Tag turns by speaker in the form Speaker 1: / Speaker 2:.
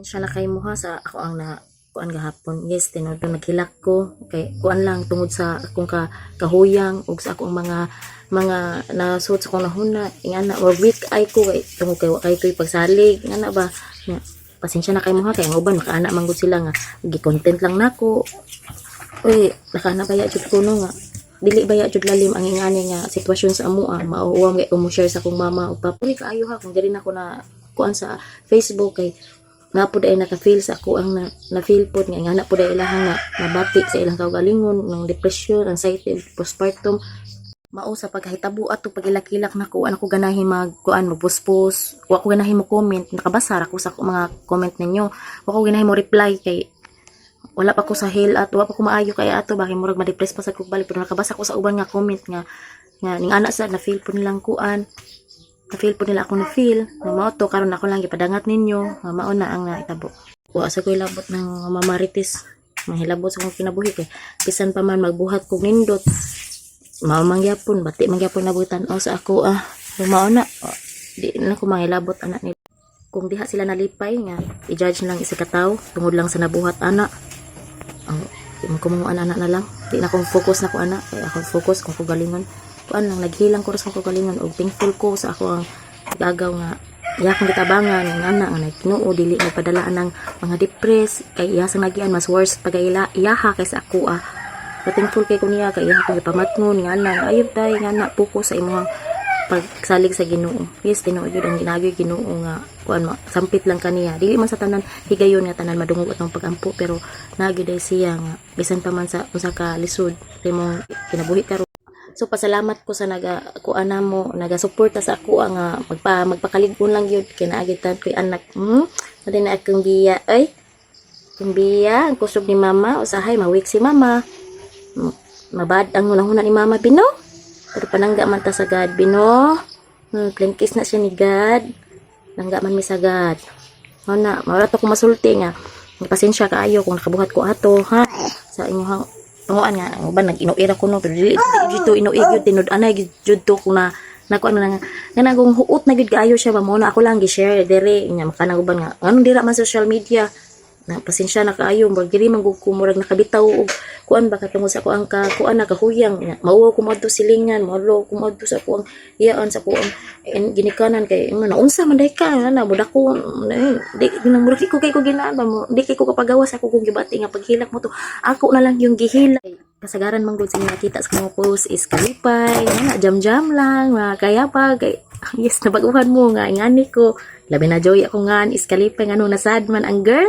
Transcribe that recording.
Speaker 1: Siya na kay mo ha sa ako ang na kuan gahapon. Yes, tinuod na naghilak ko kay kuan lang tungod sa akong kahuyang ug sa akong mga nasuot sa akong nahuna ingana or weak ay ko kay tungod kay wa kay ko'y pagsalig ingana ba. Nya, pasensya na kay mo ha, kay ang uban makaana man gud sila nga gi-content lang nako. Uy, nakaana baya jud ko no nga dili baya jud lalim ang ingani nga sitwasyon sa amoa. Mauuwam kay ko mo share sa akong mama ug papa. Uli kaayo ha kung diri na ko na kuan sa Facebook kay nga po ay naka-feel sa ako ang na feel pod nga ingana po ay ilahang na nabati sa ilang kaugalingon ng depression, anxiety, postpartum. Mao sa pagkahitabo ato pagilak-ilak nako, ano ko ganahi mag kuan, magpuspos, wa ko ganahi mo comment. Nakabasa ra ko sa mga comment ninyo. Wa ko ganahi mo reply kay wala pa ko sa heal at wa pa ko maayo kay ato bakit murag ma-depress pa sa kog balik, pero nakabasa ko sa uban nga comment nga ning ana sa na feel po nilang kuan, na feel po nila ako na feel nga mao to. Karon ako lang gipadangat ninyo nga mao na ang naitabo. Wa sa ko'y labot ng mamarites, mahilabot sa akong kinabuhi kay bisan pa man magbuhat kog nindot, mao mangyapon, bati mangyapon nabutan o sa ako ah. So, mao na. Oh, di na ko mangilabot anak nila kung diha sila nalipay nga i-judge lang isa ka tawo tungod lang sa nabuhat ana. Ang di man ko mga ana na lang, di na akong focus na ko ana kay akong focus kung kagalingon kuan lang, naghilang ko ra sa akong kagalingon og thankful ko sa ako ang gagaw nga iya akong gitabangan nga ana nga nagtinuo dili magpadalaan ng mga depress kay iya sa nagian mas worse pagaila iyaha kaysa ako ah. So, thankful kay ko niya kay iya akong gipamatngon nga ana ayop day nga ana focus sa imong pagsalig sa Ginoo. Yes, tinuod yun ang ginagoy Ginoo nga kuan mo sampit lang kaniya. Dili man sa tanan higayon nga tanan madungog atong pagampo, pero naa gyud ay siya nga bisan pa man sa usa ka lisod sa imong kinabuhi karon. So pasalamat ko sa naga kuan namo, naga-suporta sa ako nga magpakalig-on lang gyud kay naa gyud tan ko'y anak. Pati na akong biya ay. Akong biya, ang kusog ni mama, usahay mawik si mama. Mabad ang hunahuna ni mama bino. Pero panangga man ta sa God bino. Plengkis na siya ni God. Nangga man mi sa God. Mao na, mao to ko masulti nga. Pasensya kaayo kung nakabuhat ko ato ha. Sa inyong panguan nga ang uban nag-inuira ko no, pero dili dito inuig gyud, tinud anay gyud to kung na nako ano na nga nga nagong huot na gyud kaayo siya ba. Mo na ako lang gi-share dere nya makanang uban nga nganong dira man social media na. Pasensya na kaayo, murag diri man gud ko murag nakabitaw og kuan ba katungod sa ako ang ka kuan na kahuyang. Nya, mauwaw ko moadto silingan, moadto ko moadto sa ako ang iyaan sa ako ang ginikanan kay ano na unsa man day ka na mudako na, di nang murag di ko kay ko ginaan ba mo, di kay ko kapagawas ako kung gibati nga paghilak mo to, ako na lang yung gihilak. Kasagaran man gud sa inyo nakita sa mga post is kalipay nga jam-jam lang mga kayapa kay yes, nabaguhan mo nga ingani ko labi na joy ako nga is kalipay nga nasad man ang girl.